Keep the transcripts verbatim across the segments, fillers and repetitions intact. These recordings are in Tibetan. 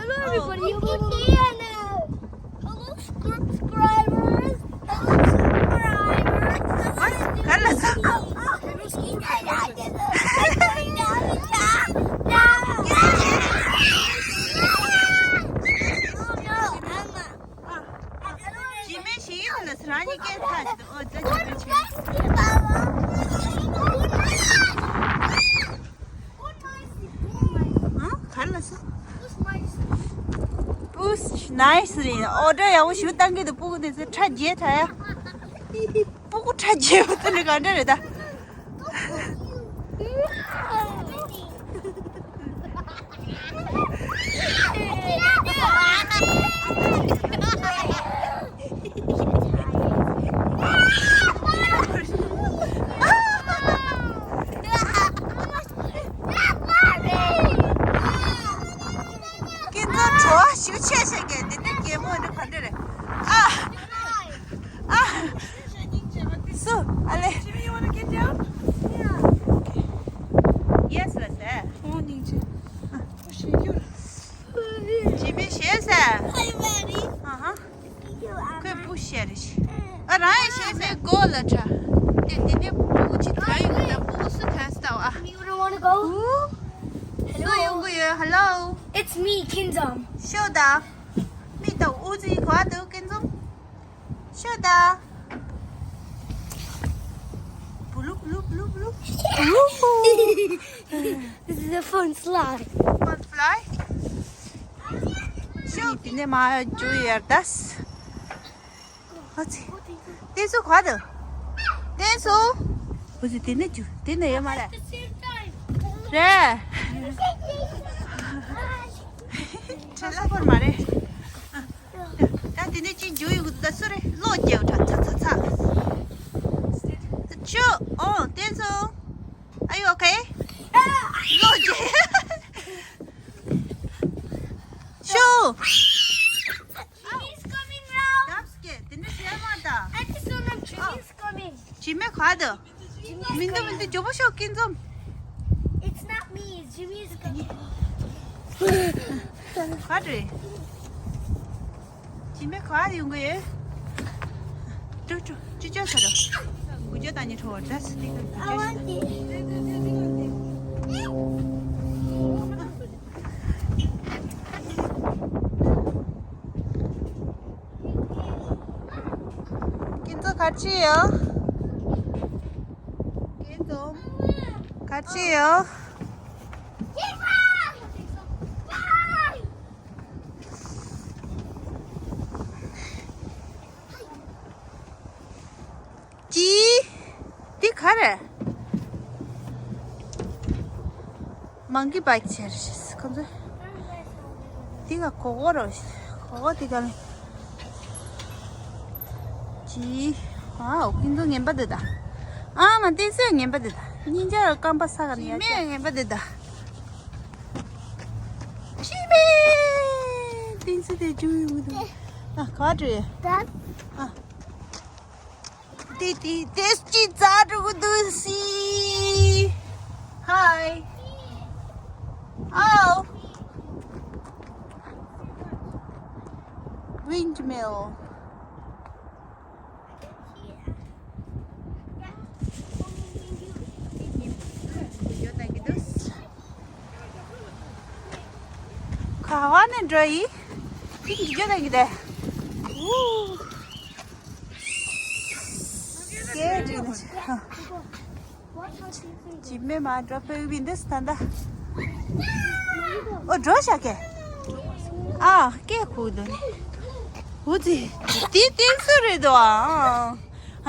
Hello, everybody. Hello, subscribers. Hello, subscribers. ག་ལ་ས། ཇི་མེ་ཞིག་ཡིན་ལ་ཟེར་ཨ་ནི་སྐད་ཐག་ཅིག་ཏུ་ཨོ་ཙེ་ཇི་མེ་ཆེ། ཨ་གར་ལ་སོ། པུས་ནའི་སི་རེད། ཨོ་ཌར་ཡག་པོ་ཞིག་བཏང་གི་འདུག་སྤུ་གུ་དེ་ཚོ་ཁྲ་རྒྱས་ཐ་ཡ། སྤུ་གུ་ཁྲ་རྒྱས་པ་དེ་ནི་ག་འདྲ་རེད་ད། ཀུན་རྫོང་བྲོ་བ་ཞིག་ཆེ་ཆེ་གས་འདི་འདྲ་རྒྱལ་མོ་འདི་ག་འདྲ་རེད། ཨ། ཨ། སུ། ཨ་ལེ། Jimmy, you wanna get down? Yeah. Yes, let's say. ཨོ་སྙིང་རྗེ། ཨ། ཨོ་ཞེས་ཡོད། ཇི་མི་ཞེས་ཟེར། Hi, Maddie. ཨ་ཧ། ཁོས་པུ་ཤེ་རེད། ཨ་རང་ཡང་ཤེས་ཟེར་གོ་ལ་ཁྲ། དེ་དེ་ནས་སྤུ་གུ་ཅིག་ཐོན་ཡོང་ད་སྤུ་གུ་སུ་ཐོན་སྟབས་ཨ། You don't wanna go? ཧུ། སུ་ཡོང་གི་ཡོད། Hello. It's me, Kinzom. ཤོད་ད། མི་ད་ཨུ་ཙི་གོ་འདུག་ཀུན་འཛོམས། ཤོད་ད། བུ་ལུ་བུ་ལུ་བུ་ལུ་བུ་ལུ། This is a fun slide. Fun slide. ཤོད། དེ་ནས་མར་འཇུ་ཡར་ལྟ། ཨ་ཙི། བསྟན་སྲུང་ག་འདུག་བསྟན་སྲུང་། ཨ་ཙི་དེ་ནས་འཇུ། དེ་ནས་ཡོད་མ་རེད། རེད། ཁྲེལ་ལ་ཁོར་མ་རེད། ད་དེ་ནས་ཅི་འཇུ་ཡོད་ད་སུ་རེད། བློ་རྒྱལ་དྲ་ཚ་ཚ་ཚ། ཆུ། ཨོ་བསྟན་སྲུང་། Are you okay? བློ་རྒྱལ། ཤོ། He's coming round. ཌབ་སི་ཀེ་དེ་འདྲ་བྱས་མ་ད། I just don't know if Jimmy's coming. ཇི་མེ་ག་འདུག Jimmy's མི་འདུག་མི་འདུག་ཇོ་བོ་ཤོག་ཀུན་འཛོམས། It's not me, Jimmy's coming. ག་རེད། ཇི་མེ་ག་ཡོང་གི་ཡོད། ཀྲུ་ཀྲུ་ཅི་ཅོ་ས་ར། གུ་ཅོ་ད་ཉི་ཁྲོ་བ་ད་སི་ཏི་ཀ་གུ་ཅོ་ས་ར། ཀུན་ཚོ་ག་ཅི་ཡོད། ཀུན་ཚོ་ག་ཅི་ཡོད། ཅི། འདི་ག་རེད། མང་གི་བའི་ཆེར་ཁོང་ཚོ། འདི་ག་གོ་གོ་རོ། གོ་གོ་འདི་ག་ལ། ཅི། ཨའོ་ཀུན་ཚོ་ངན་པ་འདི་ད། ཨ་མ་བསྟན་སྲུང་ངན་པ་འདི་ད། སྙིང་རྗེ་ར་རྐང་པ་ས་ག་ནས་ཡར་ཅི་མེད་ངན་པ་འདི་ད། ཅི་མེད། བསྟན་སྲུང་དེ་ཅུ་ཡོང་གི་འདུག་ཨ་ག་རེད། ད། ཨ། དེ་དེ་དེ་ཅི་ཙ་དྲུག་འདུག་སི། Hi. Oh. Windmill. ག་བ་ནས་འགྲོ་ཡི། ཏིག་འགྱོ་ད་གི་དེ། ཨུ། སྐད་འདྲེན་ནས། ཇི་མེ་མ་འགྲོ་ཕེ་བི་འདི་སི་ད་ད། ཨོ་འགྲོ་ཤག་གེ། ཨ་སྐད་ཁུག་འདུག་ནི། ཨུ་ཙི། དེ་བསྟན་སྲུང་རེད་དོ་ཨ། ཨ།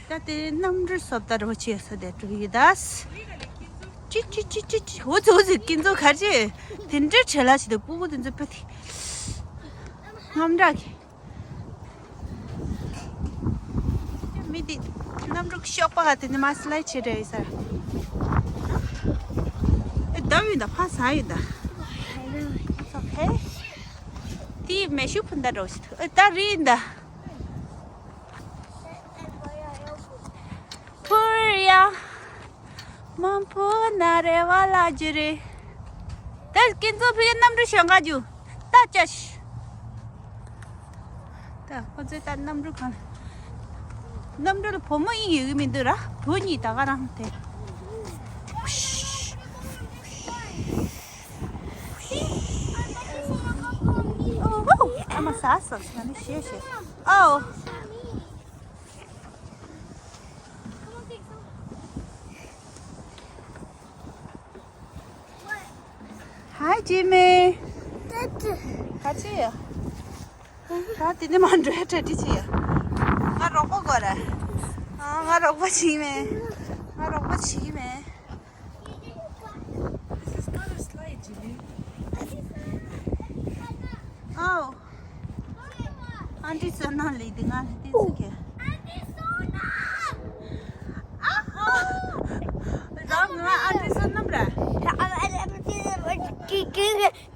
ད་དེ་གནམ་གྲུ་སོབ་ད་རོ་ཆེ་ས་དེ་གྲུ་ཡི་དཱས། ཅི་ཅི་ཅི་ཅི་ཅི། འུ་ཚོ་འུ་ཚོ་ཀུན་ཚོ་གར་ཅི། དེ་འདྲ་བྲེལ་ལ་ཞིག་དང་སྤུ་གུ་དེ་ཚོ་ཕ་དེ། རྔམ་དྲག་གི། མི་དེ་གནམ་གྲུ་གཤོག་པ་ག་དེ་ནི་མ་སི་ལའི་ཆེ་དྲག་ཡོད་ས། ཨེ་ད་ཡིན་ད་ཕ་ས་ཡིན་ད། ཨོ་ཁེ། དེ་མེ་ཤུ་ཕུན་ད་འགྲོ་ཞིག་ཨེ་ད་རི་ཡིན་ད། ཕུར་ཡ། མང་པོ་ན་རེ་བ་ལ་ཇི་རེ། ད་ཀུན་རྫོབ་ཕ་གི་གནམ་གྲུ་ཞོན་ག་རྒྱུ། ད་ཅོ་ཤི། ད་ཁོ་ཚོས་ད་གནམ་གྲུ་གང་། གནམ་གྲུ་ལ་བུ་མོ་ཨིན་ཡོད་གི་མི་འདུག་ར། བུ་གཉིས་ད་ག་རང་དེ། ཨ་མ་ཟ་སོང་། ང་ནི་ཤེས་ཤེས། ཨའོ། Hi Jimmy. ག་ཚོད་ཡོད། ད་དེ་ནས་མ་འགྲོ་ཡ་གྲ་སྒྲིག་བྱེད་ཡ། ང་རོགས་པ་དགོས་རེད། ཨ། ང་རོགས་པ་བྱེད་མེད། ང་རོགས་པ་བྱེད་ཀྱི་མེད། This is not a slide, Jimmy. ཨའོ། ཨན་ཊི་བསོད་ནམས་ལེགས་འདི་ང་ལ་བལྟས་ཚུལ་གྱི། ཨ་ཧོ། རང་ང་ཨན་ཊི་བསོད་ནམས་རེད།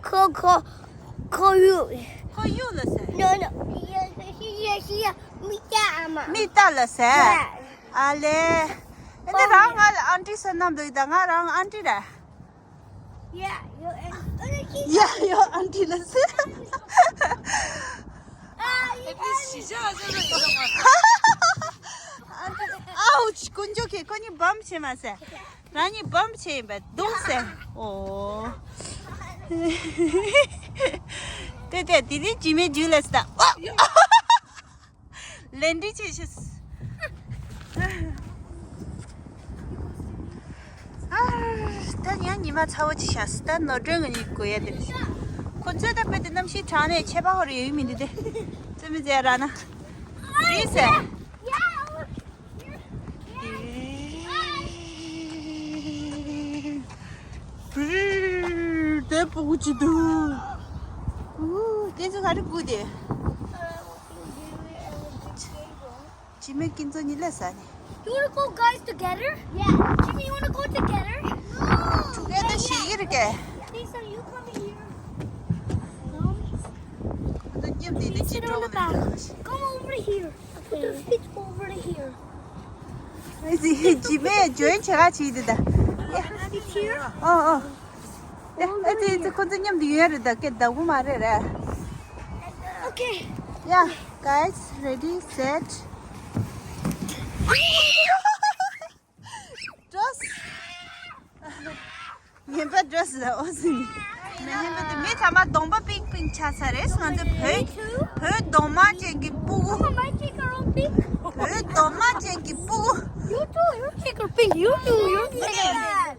ཁོ་ཁོ་ཁོར་ཡུག་ཁོར་ཡུག་ལ་ཟེར། No, no. མིག་ལྟ་ལ་ཟེར། ཨ་ལེ། ཨེ་ནི་རང་ང་ལ་ཨན་ཊི་བསོད་ནམས་ལེགས་ད། ང་རང་ཨན་ཊི་རེད། Yeah, your auntie. Yeah, your auntie ལ་ཟེར། At least she just doesn't know. ཨའུ་ཆི། དཀོན་མཆོག་གིས་ཁོ་གཉིས་བམ་བྱེད་མ་ཟེར། རང་གཉིས་བམ་བྱེད་ཡིན་པ་འདུག་ཟེར། ཨོ། དེ་དེ་དེ་རིང་ཇི་མའི་རྒྱུད་ལས་ད། ལན་འདྲི་བྱེད་ཤིས། ཨ། ད་ཡང་ཉི་མ་ཚ་བོ་ཅིག་ཤར་སོང་། ད་ནོར་སྒྲོན་གྱི་གོ་ཡ་དེ་རེད། ཁོ་ཚོས་ད་དཔེ་དེ་གནམ་གཤིས་གྲང་ནས་ཆད་པ་ཧོར་ཡོད་མི་འདུག་སྟེ། རྩོད་མི་མཛད་ར་ན། རེད་ཟེར། དེ་སྤུ་གུ་ཅིག་འདུག་ཨུ། དེ་ཚོ་ག་རེ་སྒུག་དེ། ཇི་མའི་ཀུན་རྫོབ་གཉིས་ལས་ཟ་ནི། You wanna go, guys, together? Yeah. Jimmy, you wanna go together? No. Together ཞེས་ཡིར་གེ། Lisa, you come here. Come. ཁོ་ཚོ་མཉམ་དུ་ཡིན་ན་ཅི་འགྲོ་གི་འདུག Come over here. Put your feet over here. ཇི་མའི་ཇོན་བྱེད་ག་བྱེད་དེ་ད། Sit here. ཨོ་ཨོ། ཨེ་ཙི་ཙི། ཁོ་ཚོ་མཉམ་དུ་ཡོད་རེད་ད། སྐད་བདག་པོ་མ་རེད་ར། Okay. Yeah, guys, ready, set. འགྲོ། ངན་པ་འགྲོ་ཟེར། ཨོ་ཟིན། མི་ངན་པ་དེ། མི་ཚང་མ་གདོང་པ་པིང་པིང་ཆགས་ཚར་རེད། ང་ཚོ་བོད་བོད་གདོང་དམར་ཅན་གྱི་སྤུ་གུ། Mama, my cheek are all pink. བོད་གདོང་དམར་ཅན་གྱི་སྤུ་གུ། You too, your cheek are pink. You too, your cheek are pink.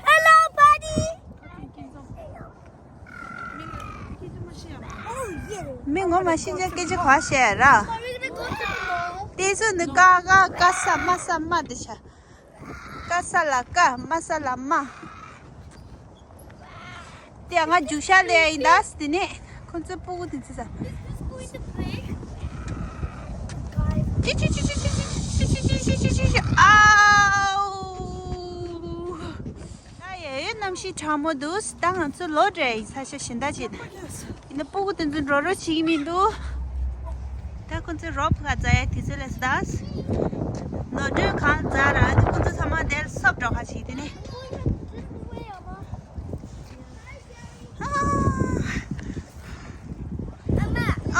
Hello, buddy. Oh, yeah. མི་ངོ་མ་ཤེས་ཅན་སྐད་ཆ་ག་བཤད་ར། Are we gonna go to the mall? དེ་ཚོ་ནི་ཀ་ཀ་ཀ་ས་མ་ས་མ་དེ་ཆ། ཀ་ས་ལ་ཀ། མ་ས་ལ་མ། དེ་ང་རྒྱུག་ཤར་ལས་ཡིན་ད། དེ་ནས་ཁོ་ཚོའི་སྤུ་གུ་དེ་ཚོ་ས། ཅི་ཅི་ཅི། ཨའུ། ད་ཡ་ཡོད། གནམ་གཤིས་གྲང་མོ་འདུག་ད་ང་ཚོ་ལོག་འགྲོ་ཡ་ཡིན། ས་ཆ་གཞན་དག་ཅིག་ནས། ཡིན་ན་སྤུ་གུ་དེ་ཚོ་འགྲོ་རོགས་བྱེད་ཀྱི་མི་འདུག་ད་ཁོ་ཚོས་རོབ་ག་འཛེག་ཡ་དེ་ཚོ་ལས་ད། ནོར་སྒྲོན་གང་འཛེག་ར། ཨ་ནི་ཁོ་ཚོ་ཚང་མ་དེར་སོབ་འགྲོ་ག་བྱེད་དེ་ནས།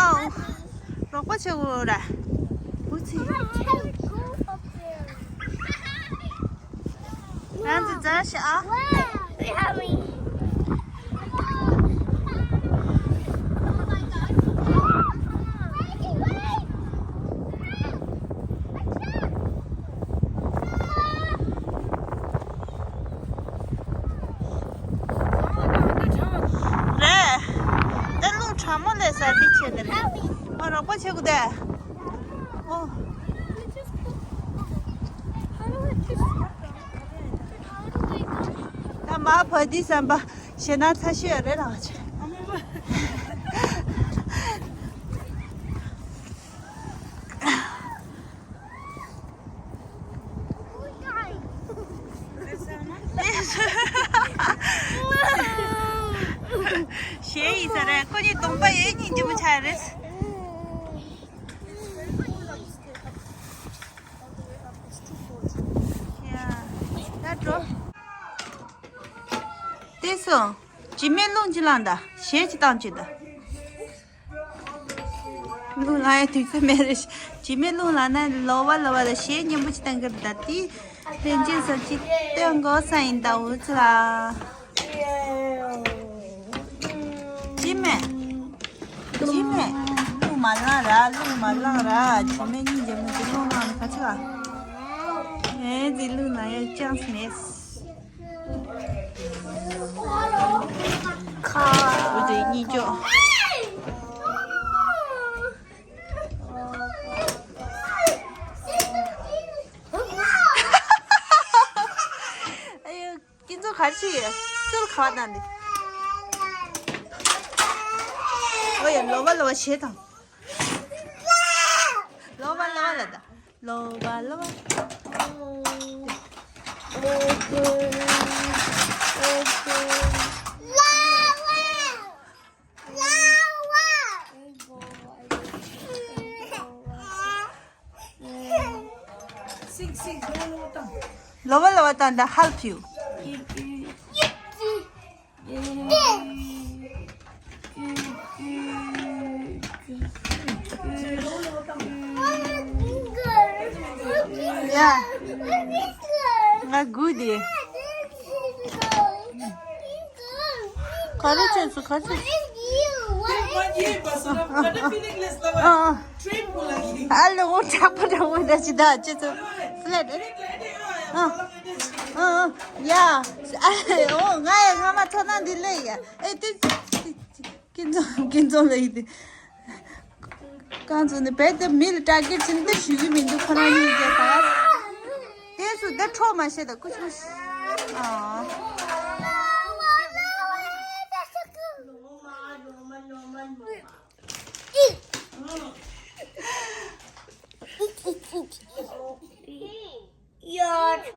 ཨའོ། རོགས་པ་བྱེད་དགོས་ར། བུ་ཚེ། ང་ཚོ་འཛེག་ཤག་ཨ། རེད། ད་རླུང་གྲང་མོ་ལས་ཟ་འདི་བྱེད་ནི་རེད། ཨོ། རོགས་པ་བྱེད་དགོས་དེ། ཨོ། ད་མ་བ་དི་བསམ་པ་ཞེ་ན་ཚ་ཤོས་རེད་ལགས་ཆེ། གཞས་ཡིན་ས་རེད། ཁོ་གཉིས་གདོང་པ་ཡེ་གཉིས་ལྗིད་པོ་ཆགས་རེད། ཡ། ད་འགྲོ། བལྟས་སོང་། ཇི་མེ་རླུང་ཅི་ལངས་ད། གཞས་ཅི་བཏང་ཅི་ད། རླུང་ལངས་ཡ་དུས་ཚོད་མེད་རེད། ཇི་མེ་རླུང་ལངས་ན་ལོ་བ་ལོ་བ་ལ་གཞས་སྙན་པོ་ཅི་བཏང་གི་རེད་ད། དེ་ལྷན་རྒྱས་ཚོ་ཅི་སྟོན་དགོས་ས་ཡིན་ད་འུ་ཚོ་ལ། ཇི་མེ། ཇི་མེ། རླུང་མ་ལངས་ར། རླུང་མ་ལངས་ར། ཇི་མེ་གཉིས་ཇི་མེ་ཅི་རླུང་ལངས་ཁ་ཆེ་བ། ཨེ་ཙི་རླུང་ལངས་ཡ་ཅང་སི་མེད། ཁ། འུ་དེ་གཉིས་ཅོ། ཨ་ཡོ། སྐྱིད་མཚོ་གར་ཕྱིན་ཡོད། སུལ་ཁ་བ་དང་འདི། ཨོ་ཡ། ལོ་བ་ལོ་བ་བྱེད་དང་། ལོ་བ་ལོ་བ་ལ་ད། ལོ་བ་ལོ་བ། Sing, sing, don't know what. Lower, lower, than the help you. Yeah. Nga good. ག་རེ་བྱས་སོང་། ག་རེ་བྱས་སོང་། ཨ་ཨ། ཨ་ལོ། འོ་དྲག་པོ་དྲག་པོ་ད་ཅི་ད་ཅི་ཚོ་flat། ཨ་ཨ་ཨ། ཡ། ཨོ་ང་ཡ་སྔ་མ་ཚོ་ན་འདི་ལས་ཡ། ཨེ་ཏི་ཏི་ཏི་ཀིན་ཙོ་ཀིན་ཙོ་ལ་ཡི་ཏི། གང་ཚོ་ནི་བེད་དེ་མི་ལ་ཊར་གེ་ཊི་བྱིན་ཏེ་ཞུ་གི་མི་འདུག་ཁོ་རང་གཉིས་ཀྱི་ད། དེ་སུ་དེ་ཁྲོ་མ་ཤེས་ད་ཀུ་ཤུ། ཨ། Your